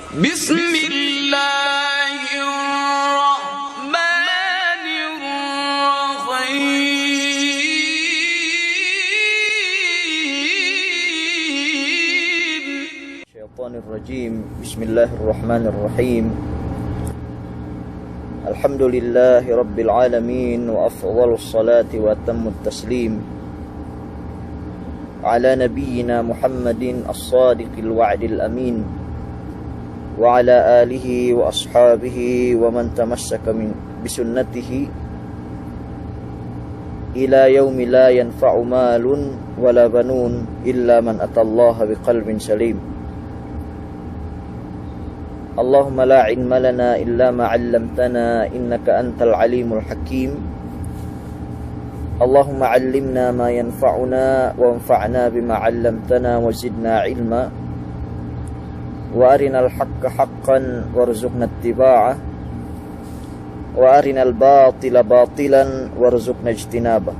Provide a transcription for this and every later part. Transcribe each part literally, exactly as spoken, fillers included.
بسم الله الرحمن الرحيم. الشيطان الرجيم. بسم الله الرحمن الرحيم. الحمد لله رب العالمين، وأفضل الصلاة وأتم التسليم على نبينا محمد الصادق الوعد الأمين، وعلى آله وأصحابه ومن تمسك من، بسنته إلى يوم لا ينفع مال ولا بنون إلا من أتى الله بقلب سليم. اللهم لا علم لنا إلا ما علمتنا إنك أنت العليم الحكيم. اللهم علمنا ما ينفعنا وانفعنا بما علمتنا وزدنا علما. وأرنا الحق حقا وارزقنا اتباعه، وأرنا الباطل باطلا وارزقنا اجتنابه.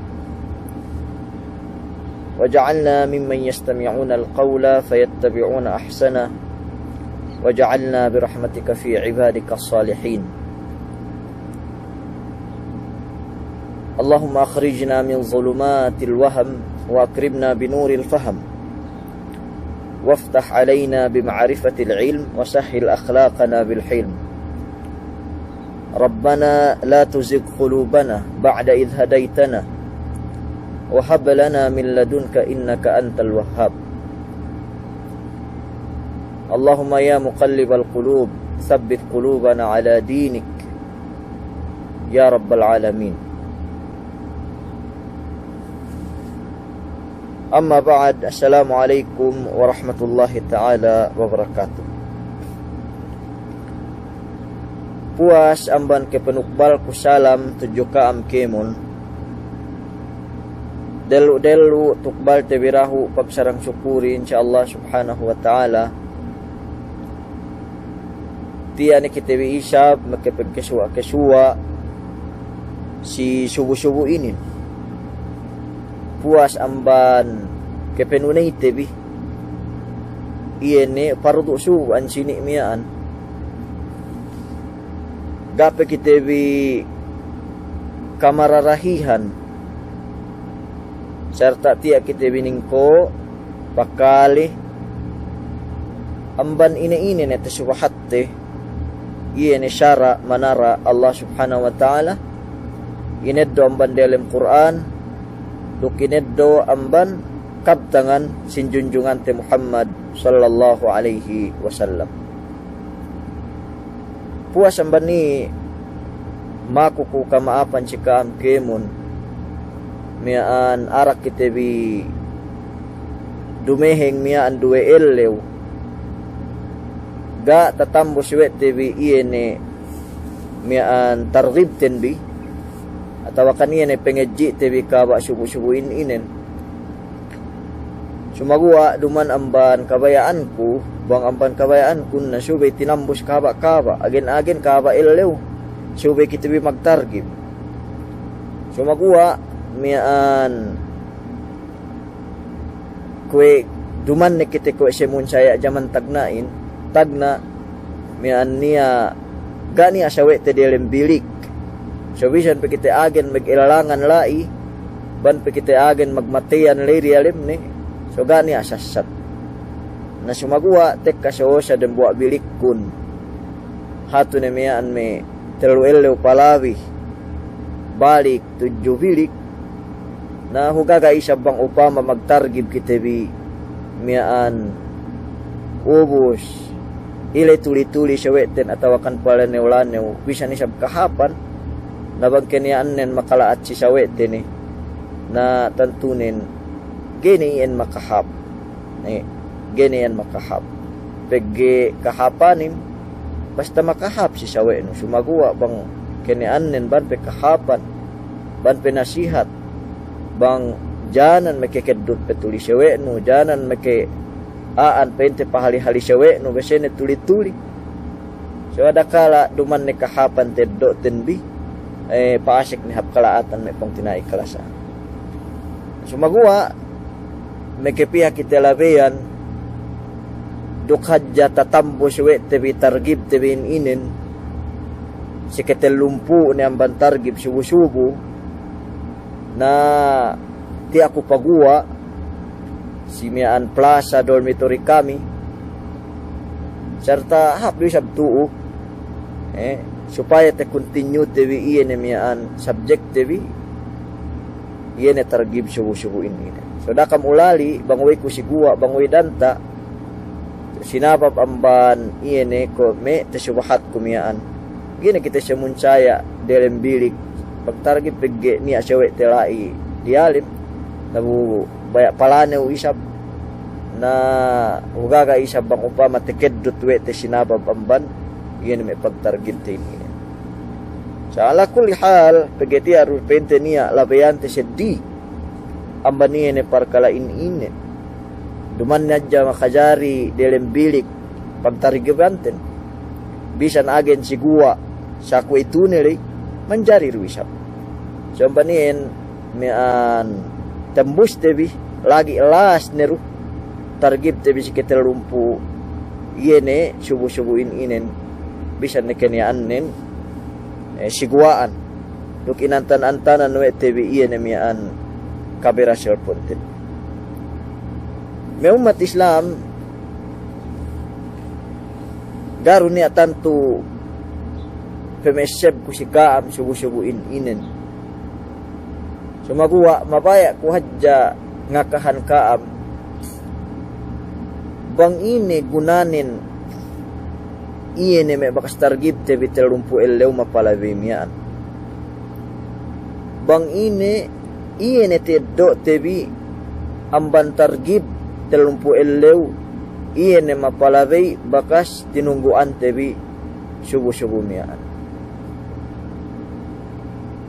واجعلنا ممن يستمعون القول فيتبعون أحسنه، واجعلنا برحمتك في عبادك الصالحين. اللهم أخرجنا من ظلمات الوهم وأكرمنا بنور الفهم، وافتح علينا بمعرفة العلم وسهل أخلاقنا بالحلم. ربنا لا تزغ قلوبنا بعد إذ هديتنا وهب لنا من لدنك إنك أنت الوهاب. اللهم يا مقلب القلوب ثبت قلوبنا على دينك يا رب العالمين. Amma ba'd, assalamu alaikum warahmatullahi ta'ala wabarakatuh. Puwas amban kapanukbalku salam tudju ka'am kēmon. Dellu'-dellu' tukbalte bi dahu' pagsarang sukuri, insya Allah subhanahu wa ta'ala. Tiya' ne kite bi isab makapagkasuwa'-kasuwa' si subu-subu inin. Puwas amban kapanuneyte bi, iye ne pardu' subu ansini' miya'an. Ga' pe kite bi kamararahihan, sarta' tiya' kite bi ningko' pakale amban ine-ine ne tasubahatte, iye ne sara' manara' Allah Subhanahu wa Ta'ala, ineddo' amban delem Kur'an, duk ineddo' amban kabtangan sin junjungante Muhammad sallallahu alaihi wasallam. Puwas amban iye, maku ku kama'apan si ka'am kēmon, miya'an arak kite bi dumeheng miya'an duwe ellew, ga' tatambus we' te bi iye ne miya'an targhibten bi, atawakan iye ne pangedji'te bi kaba' subu-subu in-inen. Sumaguwa' duma'in amban kabaya'anku, bang amban kabaya'anku na subey tinambus kahaba'-kahaba', agen-agen kahaba' ellew, subey kite bi magtargib. Sumaguwa' miya'an kuwe' duma'in ne kite kuwe' semun saya' jaman tagna'in, tagna' miya'an niya' ga' niya' sawe'te delem bilik. So bisan pe kite agen mag-ellangan la'i, bang pe kite agen magmateyan la'i diyalemne, so ga' niya' sassat. Na sumaguwa' tekka so sa dembuwa' bilikkun. Hatu ne miya'an me' tellu ellew palabi balik tudju bilik. Na hugaga' isab bang upama magtargib kite bi miya'an ubus, ile tuli-tuli sawe'ten atawakan palanew-lanew, bisan isab kahāpan, na bang keniya'annen makala'at si sawe'te ne, na tantunen ga'i ne iyan makahāp. Eh, ga'i ne iyan makahāp. Pegge' kahāpanin, basta makahāp si sawe'nu. Sumaguwa' bang keniya'annen bang pe kahāpan, bang pe nasihat, bang jānan makakeddut pe tuli sawe'nu, jānan maka'a'an pa'inte pahali-hali sawe'nu, besene tuli-tuli. So adakala' duma'in ne kahāpan teddo'ten bi, eh, pa'asek ne hap kala'atan me' pungtina'i kalasa. Sumaguwa' makapiha kite labeyan, duk hadja tatambus we' te bi targib te bi in inen, si ketellumpū' ne amban targib subu-subu, na tiya' ku paguwa' si miya'an plaza dormitory kami, sarta hāp du isab tu'u, eh, supaya te-continue te bi iye ne miya'an subject te bi, iye ne targib subu-subu in inen. So da'a kam ulali', bang we' ku si guwa', bang we' danta', sinabab amban iye ne ko' me' te subahat ku miya'an. Ga'i ne kite siye munsaya' delem bilik pagtargib pegge' niya' siye we' te la'i diyalem. Na bu baya' palanew isab. Na hugaga isab bang upama tekeddut we' te sinabab amban iye ne me' pagtargib te inin. Sa' ala kulli hal, pegge' tiya' du pa'inte niya' labeyan te seddili amban iye ne parkala' in inen. Duma'in hadja makajari delem bilik pagtargibanten. Bisan agen si guwa' sa kuwe'itu ne ley, manjari du isab. So amban iyan miya'an tembus te bi, lagi' las ne du targib te bi si ketellumpū' iye ne subu-subu in inen, bisan ne keniya'annen, eh, si guwa'an. Duk inantan-antanan we' te bi iye ne miya'an kamera cellphone ten. Me' ummat Islam, ga'i du niya' tantu pemeseb ku si ka'am subu-subu in inen. Sumaguwa' mabaya' ku hadja ngakahan ka'am, bang ine gunanen iye ne me' bakas targib te bi tellumpū' ellew mapalabey miya'an. Bang ine, iye ne ta'eddo' te bi amban targib tellumpū' ellew, iye ne mapalabey bakas tinunggu'an te bi subu-subu miya'an.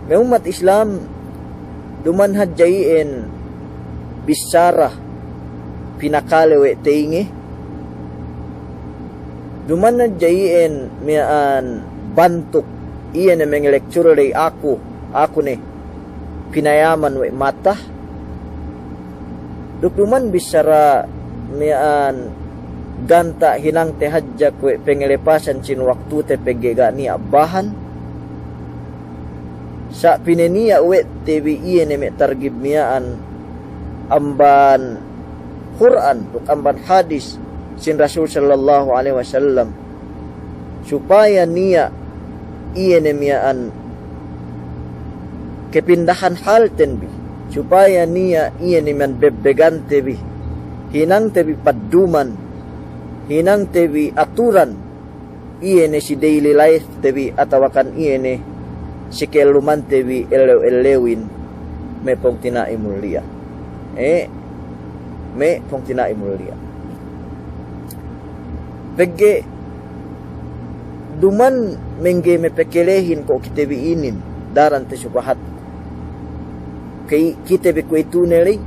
Me' ummat Islam, duma'in hadja iyan bissara pinakale we' teyinge, duma'in hadja iyan miya'an bantuk iye ne mengelecture ley aku, aku ne pinayaman we' mata. Duk duma'in bissara miya'an ganta' hinangte hadja kuwe' pengelepasan sin waktute pegge' ga' niya' bahan. Sa' pineniya' we' te bi iye ne me' targib miya'an amban Kur'an duk amban hadis sin Rasul sallallahu alaihi wasallam. Supaya niya' iye ne miya'an kepindahan halten bi, supaya niya' iye ne miya'an bebbegante bi, hinangte bi padduman, hinangte bi aturan, iye ne si daily life te bi atawakan iye ne si ke'ellumante bi ellew-ellewin, me' pungtina'i mulliya. Eh, me' pungtina'i mulliya. Pegge' duma'in mengge mepekelehin ko' kite bi inin, daran te subahat. Ke kite bi kuwe'itu ne ley,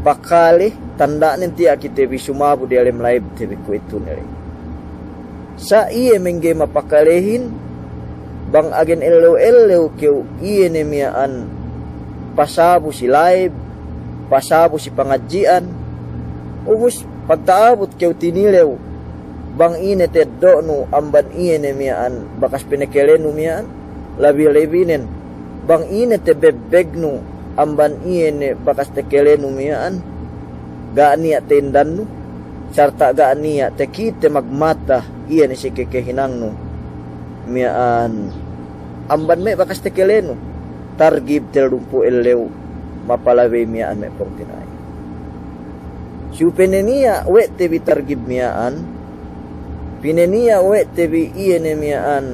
pakale, tanda'nen tiya' kite bi sumabu diyalem live te bi kuwe'itu ne ley. Sa' iye mengge mapakalehin, bang agen ellew-ellew kew iye ne miya'an pasabu si live, pasabu si pangadji'an, ubus pagta'abut kew tinilew, bang ine ta'eddo'nu amban iye ne miya'an bakas penekelenu miya'an, labi-labinen, bang ine tebebbegnu amban iye ne bakas tekelenu miya'an, ga' niya' te'indannu, sarta' ga' niya' tekite magmata iye ne si kekehinangnu miya'an amban me' bakas tekelenu, targib tellumpū' ellew mapalabey miya'an, me' pungtina'i. Supene niya' we' te bi targib miya'an, pineniya' we' te bi iye ne miya'an,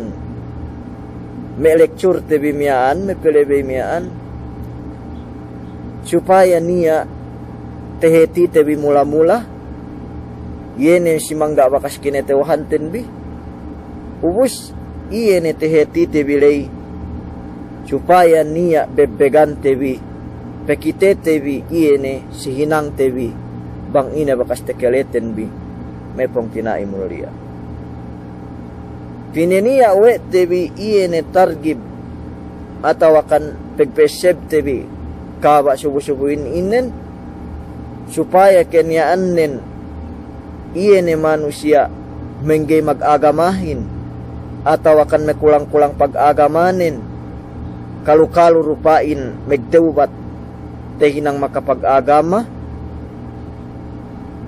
me' lecture te bi miya'an, me' pelebey miya'an, supaya niya' teheti te bi mula-mula, iye ne si mangga' bakas kinetewhanten bi, ubus iye ne teheti te bi ley, supaya niya' bebbegante bi, pekitete bi iye ne si hinangte bi, bang ine bakas tekeleten bi, me' pungtina'i mulliya. Pineniya' we' te bi iye ne targib atawakan pegpesebte bi kaba' subu-subu in inen, supaya keniya'annen iye ne manusiya' mengge magagamahin, atawakan mekulang-kulang pagagamanen, kalu-kalu du pa'in megtewbat tehinang makapagagama,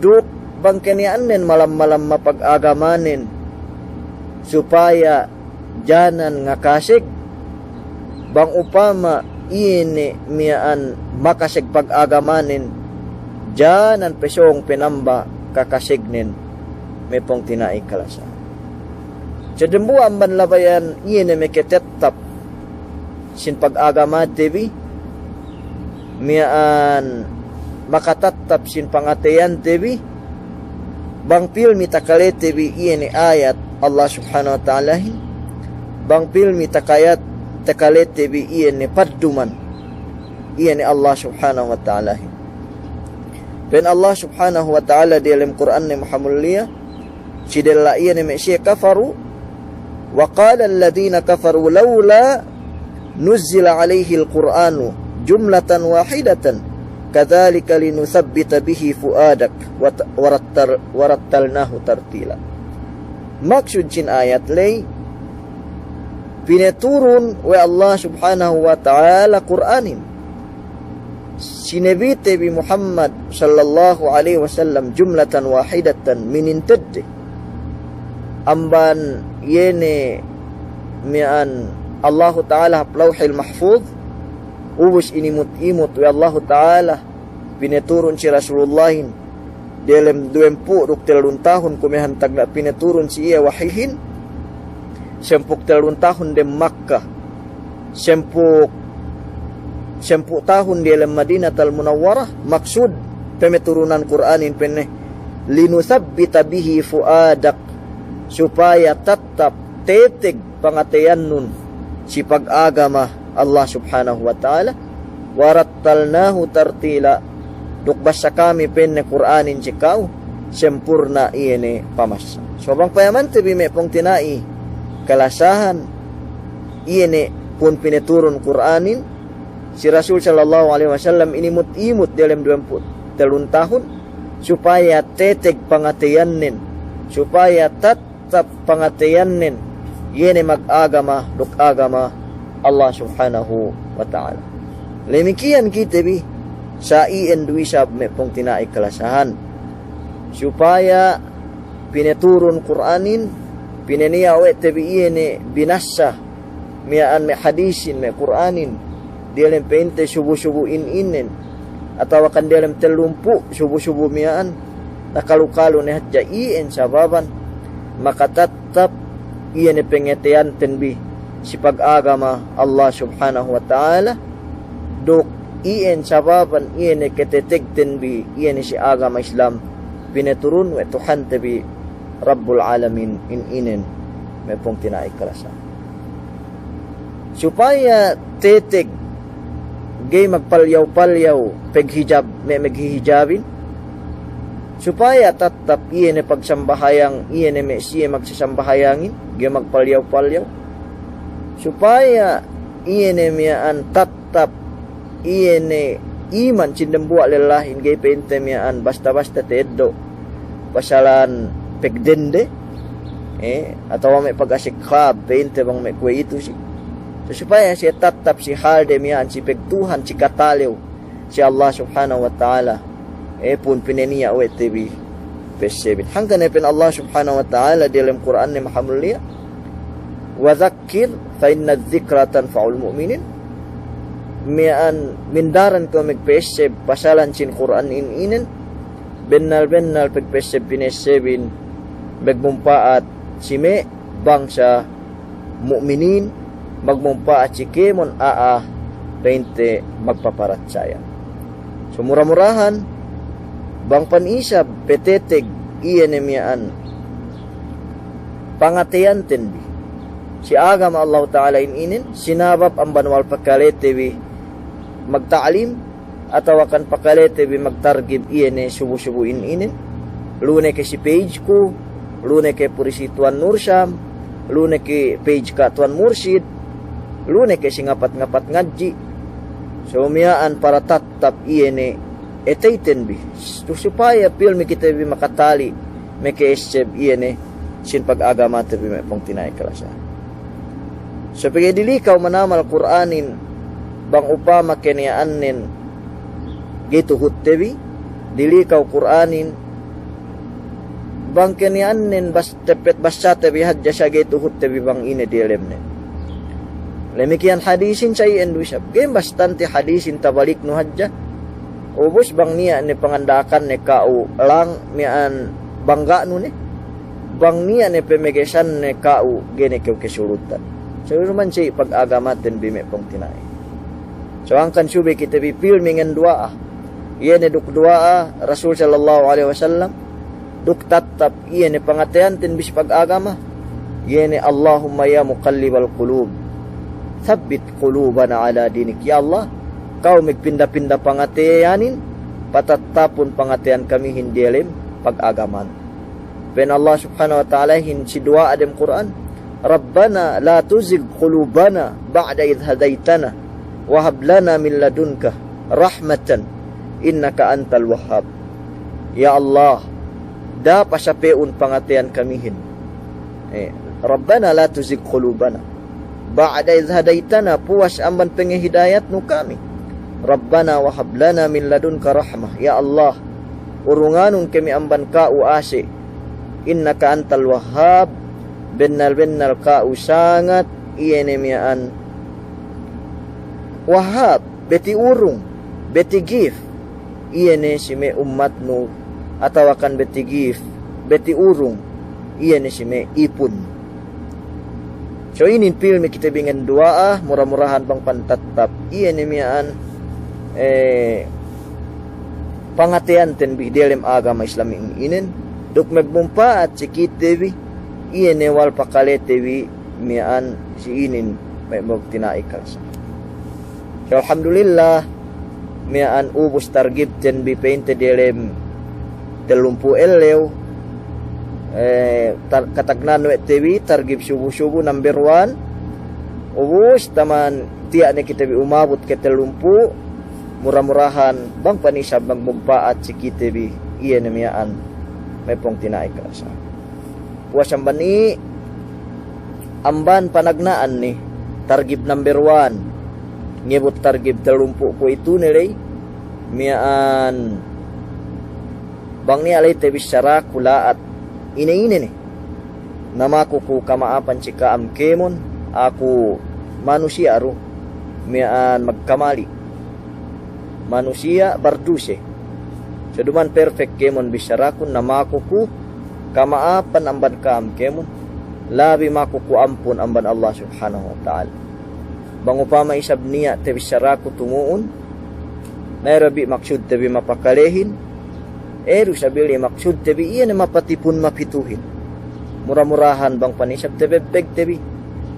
duk bang keniya'annen malam-malam mapagagamanen, supaya janan ngakaseg, bang upama iye ne miya'an makaseg pagagamanen, janan pe sōng penamba kakasegnen, me' pungtina'i kalasahan. Sa' dembuwa' amban labayan iye ne meketetapi sin pag'agamate bi, miya'an makatatap sin pangateyante bi, bang pilmi takalete bi iye ne ayat Allah Subhanahu wa Ta'alahin, bang pilmi takayat takalete bi iye ne padduman iye ne Allah Subhanahu wa Ta'alahin. Pa'in Allah Subhanahu wa Ta'ala diyalem Kur'anne mahamulliya, si della' iye ne me' siye kafaru, وقال الذين كفروا لولا نزل عليه القرآن جملة واحدة كذلك لنثبت به فؤادك وت-، ورتل-، ورتلناه ترتيلا. Maksud sin ayat ley, pineturun we' Allah Subhanahu wa Ta'ala Kur'anin si Nabite bi Muhammad sallallahu alaihi wasallam jumlatan wahidatan, minintedde. Amban iye ne miya'an Allahu Ta'ala hap Lawhil Mahfuz, ubus inimut-imut we' Allahu Ta'ala pineturun si Rasulullahin diyalem duwempū' duk tellun tahun kumehan tagna' pineturun si iye wahihin, sempū' tellun tahun dem Makka, sempū', sempū' tahun diyalem Madinatal Munawwarah. Maksud pemeturunan Kur'anin pa'inne, لنثبت به فؤادك, supaya tattap teteg pangateyannun si pag'agama Allah Subhanahu wa Ta'ala. ورتلناه ترتيلا, duk bassa kami pa'inne Kur'anin si ka'u sempurna' iye ne pamassa. So bang payamante bi me' pungtina'i kalasahan, iye ne pu'un pineturun Kur'anin si Rasul sallallahu alaihi wasallam inimut-imut diyalem duwempū' tellun tahun, supaya teteg pangateyannen, supaya tat- tap pangateyannen, iye ne mag'agama duk agama Allah Subhanahu wa Ta'ala. Lemikiyan kite bi, sa' iyan du isab me' pungtina'i kalasahan. Supaya pineturun Kur'anin, pineniya' we' te bi iye ne binassa miya'an me' hadisin, me' Kur'anin, diyalem pa'inte subu-subu in-inen, atawakan diyalem tellumpū' subu-subu miya'an, na kalu-kalu ne hadja iyan sababan makatattap iye ne pengeteyanten bi si pag'agama Allah Subhanahu wa Ta'ala, duk iyan sababan iye ne ketetegten bi iye ne si agama Islam pineturun we' Tuhante bi Rabbul Alamin in-inen, me' pungtina'i kalasahan. Supaya teteg ga'i magpalyaw-palyaw peghijab me' meghihijabin, supaya tattap iye ne pagsambahayang iye ne me' siye magsasambahayangin, ga'i magpalyaw-palyaw, supaya iye ne miya'an tattap iye ne iman sin dembuwa' lellahin, ga'i pa'inte miya'an basta-basta ta'eddo' pasalan pegdende, eh, atawa me' pagasek hab pa'inte bang me' kuwe'itu si. So supaya siye tattap si halde miya'an si pegtuhan, si katalew si Allah Subhanahu wa Ta'ala, eh, pu'un pineniya' we' te bi pe'essebin. Hangkan ne pa'in Allah Subhanahu wa Ta'ala diyalem Kur'anne mahamulliya, وذكر فإن الذكرى تنفع المؤمنين. Miya'an mindaran kew megpe'esseb pasalan sin Kur'an in-inen, bennal-bennal pegpe'esseb pine'essebin megmumpa'at si me' bangsa mu'minin, magmumpa'at si kēmon a'a pa'inte magpaparatsaya. So mura-murahan bang pan isab peteteg iye ne miya'an pangateyanten bi si agama Allahu Ta'ala in-inen, sinabab amban wal pakalete bi magta'lim, atawakan pakalete bi magtargib iye ne subu-subu in-inen. Lu ne ke si page ku, lu ne ke puri si Tuwan Nur Syam, lu ne ke page ka' Tuwan Mursid, lu ne ke si ngapat-ngapat ngadji'. So miya'an para tattap iye ne eteyten bi. Su-, supaya pilmi kite bi makatali' meke esseb iye ne sin pag-agamate bi me' pungtina'i kalasahan. So pegge' dili kaw manamal Kur'anin bang upama keniya'annen ga'i tuhutte bi, dili kaw Kur'anin bang keniya'annen bas-, teppet bassate bi hadja sa ga'i tuhutte bi bang ine diyalemnen. Damikkiyan hadisin sa iyan du isab. Ga'i bastante hadisin tabaliknu hadja. Ubus bang niya' ne panganda'akanne ka'u lang miya'an bangga'nu ne. Bang niya' ne pemegesanne ka'u ga'i ne kew kesulutan. Sa duma'in si pag-agamaten bi me' pungtina'i. So hangkan subey kite bi pilmi ngenduwa'a. Iye ne duk duwa'a Rasul sallallahu alaihi wasallam. Duk tattap iye ne pangateyanten bi si pag-agama. Iye ne, "Allahumma ya muqallibal qulub, thabbit qulubana ala dinik." Ya Allah, kaw magpinda-pinda pangateyanin, patattapun pangateyan kamihin diyalem pag-agaman. Pa'in Allah subhanahu wa ta'alahin si duwa'a dem Kur'an, "Rabbana la tuzigh qulubana ba'da idh hadaytana wa hab lana min ladunka rahmatan innaka antal wahhab." Ya Allah, da'a pasape'un pangateyan kamihin. Eh, Rabbana la tuzigh qulubana ba'da idh hadaytana, puwas amban pangahidayatnu kami. Rabbana wa hab lana min ladunka rahmah. Ya Allah, urunganun kami amban ka'u ase'. Innaka antal wahhab, bennal-bennal ka'u sangat iye ne miya'an Wahhab, beti urung, beti gift, iye ne si me' ummatnu, atawakan beti gift, beti urung, iye ne si me' ipun. So inin pilmi kite bi ngenduwa'a, mura-murahan bang pantattap iye ne miya'an, eh, pangateyanten bi diyalem agama Islamin inin, duk magmumpa'at si kite bi, iye ne wal pakalete bi miya'an si inin me' pungtina'i kalasa. So, alhamdulillah, miya'an ubus targibten bi pa'inte diyalem tellumpū' ellew, eh, tar-, katagna'an we' te bi targib subu-subu number one, ubus taman tiya' ne kite bi umabut ke tellumpū', mura-murahan bang panisab magmumpa'at si kite bi, iye ne miya'an me' pungtina'i kalasa. Puwas amban i', amban panagna'an ne, targib number one. Ngabut targib tellumpū' kuwe'itu ne ley, miya'an bang niya' ley tabissaraku la'at ine-ine ne. Na maku ku kama'apan si ka'am kēmon, aku manusiya' du, miya'an magkamali'. Manusiya' barduse. So duma'in perfect kēmon bissarakun, na maku ku kama'apan amban ka'am kēmon, labi maku ku ampun amban Allah Subhanahu wa Ta'ala. Bang upama isab niya' tabissaraku tumu'un, na iye du bi maksudte bi mapakalehin, iye du isab ley maksudte bi iye ne mapatipun mapituhin. Mura-murahan bang panisab tabebbegte bi.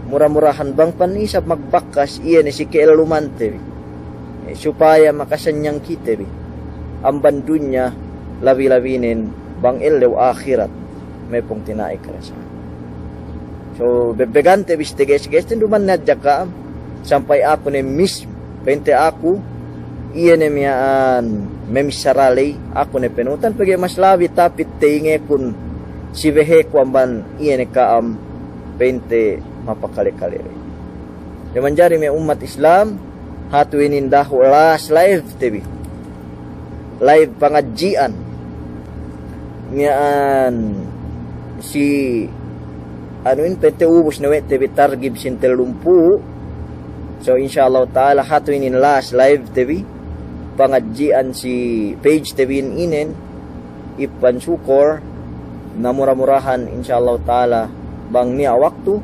Mura-murahan bang panisab magbakas iye ne si ke'ellumante bi. Eh, supaya makasanyang kite bi amban dunya, labi-labinen bang ellew ahirat, me' pungtina'i kalasa. So, bebbegante bi si tages-gesten, duma'in ne hadja ka'am, sampay aku ne mismu, pa'inte aku, iye ne miya'an mamissara ley, aku ne panuhutan, pegge' mas labi tapit teyingekun si beheku amban iye ne ka'am, pa'inte mapakale-kale ley. Jaman jari me' ummat Islam, hatu inin dahu' last live te bi. Live pangadji'an. Miya'an si, anu, inin pa'inte ubus ne we' te bi targib sin tellumpū'. So, insya Allah Ta'ala, hatu inin last live te bi. Pangadji'an si page te bi inin. Ipan Sukor, na mura-murahan, insya Allah Ta'ala, bang niya' waktu,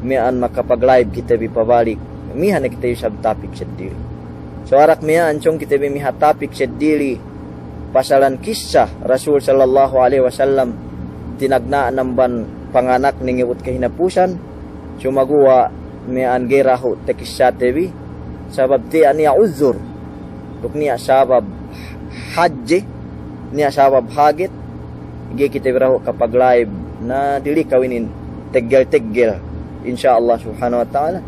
miya'an makapag-live kite bi pabalik, miha ne kite isab topic seddili. So arak miya'an sōng kite bi miha topic seddili, pasalan kissa Rasul sallallahu alaihi wasallam, tinagna'an amban panganakne ngabut kahinapusan, sumaguwa' miya'an ga'i dahu' takissate bi, sabab tiya' niya' uzur, duk niya' sabab hadje, niya' sabab haget, ga'i kite bi dahu' kapag-live, na dili kaw inin teggel-teggel, insya Allah Subhanahu wa Ta'ala.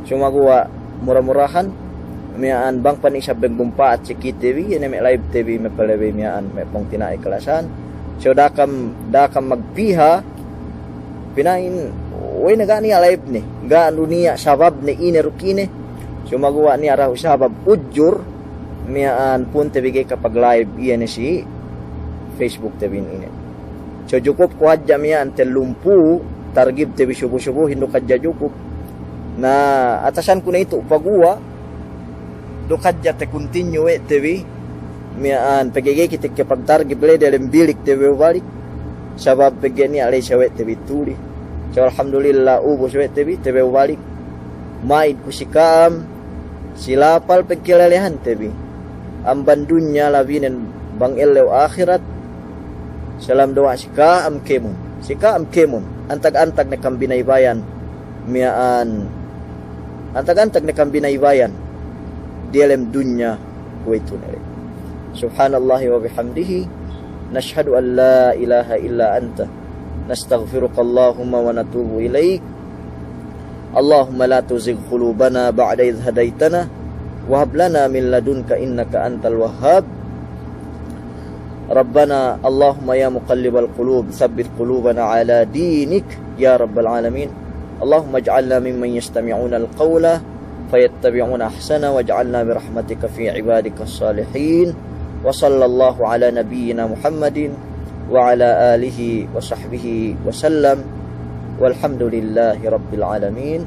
Sumaguwa' mura-murahan, miya'an bang pan isab magmumpa'at si kite bi, iye ne me' live te bi mapalabey miya'an me' pungtina'i kalasahan. So da'a kam, da'a kam magpiha, pina'in, we' ne ga' niya' live ne, ga' du niya' sabab ne ine duk ine. So maguwa' niya' dahu' sabab ujur, miya'an pun te bi ga'i kapag-live iye ne si Facebook te bi ine. So jukup ku hadja miya'an tellumpū' targib te bi subu-subu, hindu' hadja jukup. Na atasan ku ne itu' paguwa', duk hadja te continue we' te bi, miya'an pegge' ga'i kite kapagtargib le diyalem bilik te bi balik. Sabab pegge' niya' le sa we' te bi tuli. So alhamdulillah ubus we' te bi, te bi balik. Ma'id ku si ka'am, si lapal pagkalalehan te bi. Amban dunya labinen bang ellew ahirat. Salam duwa'a si ka'am kēmon. Si ka'am kēmon. Antag-antag ne kam binaybayan. Miya'an. Antag-antag ne kam binaybayan. Diyalem dunya kuwe'itu ne le. سبحان الله وبحمده، نشهد أن لا إله إلا أنت، نستغفرك اللهم ونتوب إليك. اللهم لا تزغ قلوبنا بعد إذ هديتنا، وهب لنا من لدنك إنك أنت الوهاب. ربنا اللهم يا مقلب القلوب، ثبت قلوبنا على دينك يا رب العالمين. اللهم اجعلنا ممن يستمعون القول فيتبعون أحسنه، واجعلنا برحمتك في عبادك الصالحين. وصلى الله على نبينا محمد وعلى آله وصحبه وسلم. والحمد لله رب العالمين.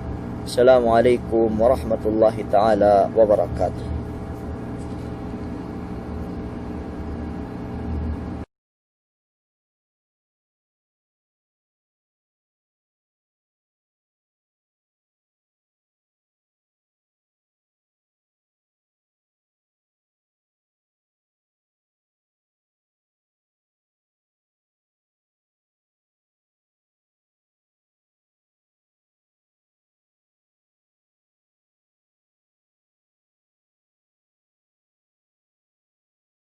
السلام عليكم ورحمة الله تعالى وبركاته.